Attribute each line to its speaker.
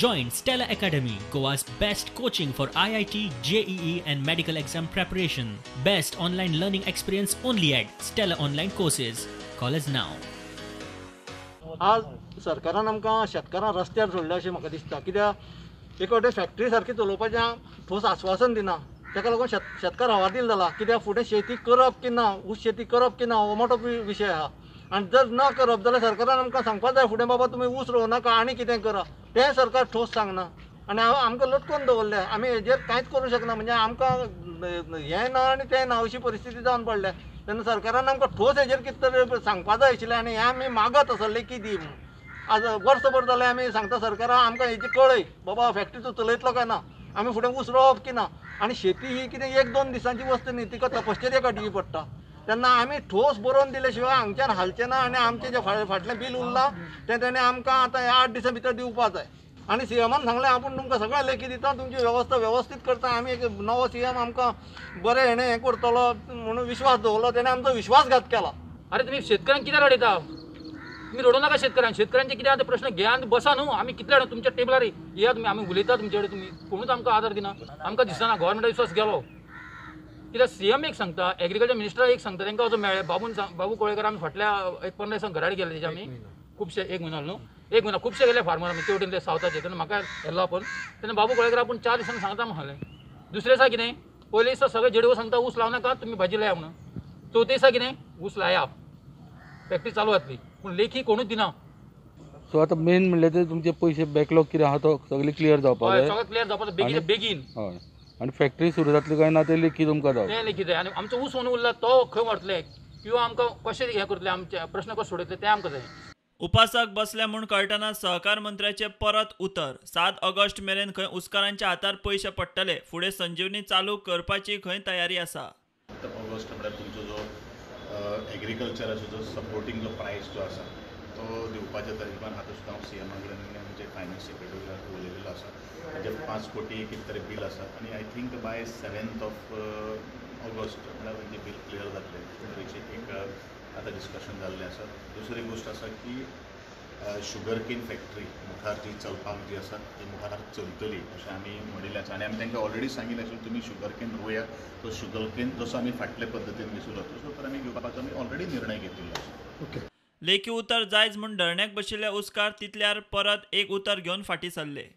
Speaker 1: Join Stella Academy, Goa's best coaching for IIT, JEE and medical exam preparation. Best online learning experience only at Stella Online Courses. Call us now.
Speaker 2: आज सरकारान आमकां शेतकारांक रस्त्यार सोडले अशें म्हाका दिसता. कित्याक एक वटेन फॅक्टरी सारकी चलोवपाचें ठोस आस्वासन दिना, ताका लागून शेतकार हवादील जाला. कित्याक फुडें शेती करप की ना, ऊस शेती करप की ना हो मोठो विशय आहा. आनी जर ना करप जाल्यार सरकारान आमकां सांगपाक जाय फुडें बाबा तुमी ऊस रोवनाका आनी कितें करा, तें सरकार ठोस सांगना. आनी आमकां लटकोवन दवरलें, आमी हेजेर कांयच करूं शकना. म्हणजे आमकां हें ना आनी तें ना अशी परिस्थिती जावन पडल्या. तेन्ना सरकारान आमकां ठोस हेजेर कितें तरी सांगपाक जाय आशिल्लें आनी हें आमी मागत आसले की दी म्हणून. आज वर्सभर जालें आमी सांगता सरकाराक आमकां हेजी कळय बाबा फॅक्टरी तूं चलयतलो काय ना, आमी फुडें ऊस रोवप की ना. आनी शेती ही कितें एक दोन दिसांची वस्त न्ही, तिका तपश्चर्या काडची पडटा. तेन्ना आमी ठोस बरोवन दिले शिवाय हांगच्यान हालचें ना. आनी आमचें जें फाटलें बील उरलां तें तेणें आमकां आतां ह्या 8 दिसां भितर दिवपाक जाय. आनी सीएमान सांगलें आपूण तुमकां सगळें लेखी दिता, तुमची वेवस्था वेवस्थीत करता, आमी एक नवो सीएम आमकां बरें हेणें हें करतलो म्हणून विश्वास दवरलो, तेणें आमचो विश्वासघात केला.
Speaker 3: अरे तुमी शेतकऱ्यांक कित्याक रडयता? तुमी रडूं नाका शेतकऱ्यांक. शेतकऱ्यांचे कितें आतां प्रश्न घेया आनी बसा न्हू. आमी कितले तुमच्या टेबलार येया तुमी, आमी उलयता तुमचे कडेन, तुमी कोणूच आमकां आदार दिना. आमकां दिसना गव्हर्मेंटा विश्वास गेलो. कित्याक सीएम एक सांगता, एग्रीकल्चर मिनिस्टर एक सांगता, तांकां वचून मेळ्ळे बाबून बाबू कोळेकर. आमी फाटल्या एक 15 दिसांक घराड गेले तेजे आमी खुबशे एक म्हयनो न्हू, एक म्हयनो खुबशे गेले फार्मर आमी ते वटेन सावथाचे. तेन्ना म्हाका येल्लो आपूण, तेन्ना बाबू कोळेकर आपूण 4 दिसांनी सांगता म्हणलें. दुसरे दिसा कितें, पयले दिसा सगळे जेडवो सांगता ऊस लावं नाका तुमी भाजी लाया म्हणून. चवथे दिसा कितें ऊस लाया, फॅक्टरी चालू जातली, पूण लेखी कोणूच दिना.
Speaker 4: सो आतां मेन म्हणल्यार ते तुमचे पयशे बॅकलॉग कितें आहा तो सगळें क्लियर जावपाक जाय.
Speaker 3: सगळें क्लियर जावपाक बेगीन बेगीन.
Speaker 4: हय, आनी फॅक्टरी सुरू जातली काय ना ते लेखी तुमकां जाय,
Speaker 3: तें लेखी जाय. आनी आमचो ऊस उरला तो खंय व्हरतले किंवा आमकां कशें हें करतले, आमचे प्रश्न कसो सोडयतले तें आमकां जाय.
Speaker 5: उपासाक बसले म्हूण कळटना सहकार मंत्र्याचे परत उतर. 7 ऑगस्ट मेरेन खंय उसकारांच्या हातार पयशे पडटले. फुडें संजीवनी चालू करपाची खंय तयारी आसा.
Speaker 6: ऑगस्ट म्हळ्यार तुमचो जो एग्रीकल्चराचो जो सपोर्टींग जो प्रायस जो आसा तो दिवपाच्या तरेन आतां सुद्दां हांव सीएमा कडेन आनी आमचे फायनान्स सेक्रेटरी कडेन उलयलेलो आसा. ताजे 5 कोटी कितें तरी बील आसा आनी I think by 7th of August म्हळ्यार तांचें बील क्लियर जातलें तरेचें एक आतां डिस्कशन जाल्लें आसा. दुसरी गोश्ट आसा की शुगर केन फॅक्टरी मुखार जी चलपाक जी आसा ती मुखार चलतली अशें आमी म्हणिल्लें आसा. आनी आमी तांकां ऑलरेडी सांगिल्लें आसा तुमी शुगर केन रोयात, तो शुगर केन जसो आमी फाटले पद्दतीन घेतिल्लो तसो तर आमी घेवपाचो आमी ऑलरेडी निर्णय घेतिल्लो आसा.
Speaker 2: ओके,
Speaker 5: लेखी उतर जायच म्हूण धरण्याक बशिल्ले उसकार तितल्यार परत एक उतर घेवन फाटीं सरले.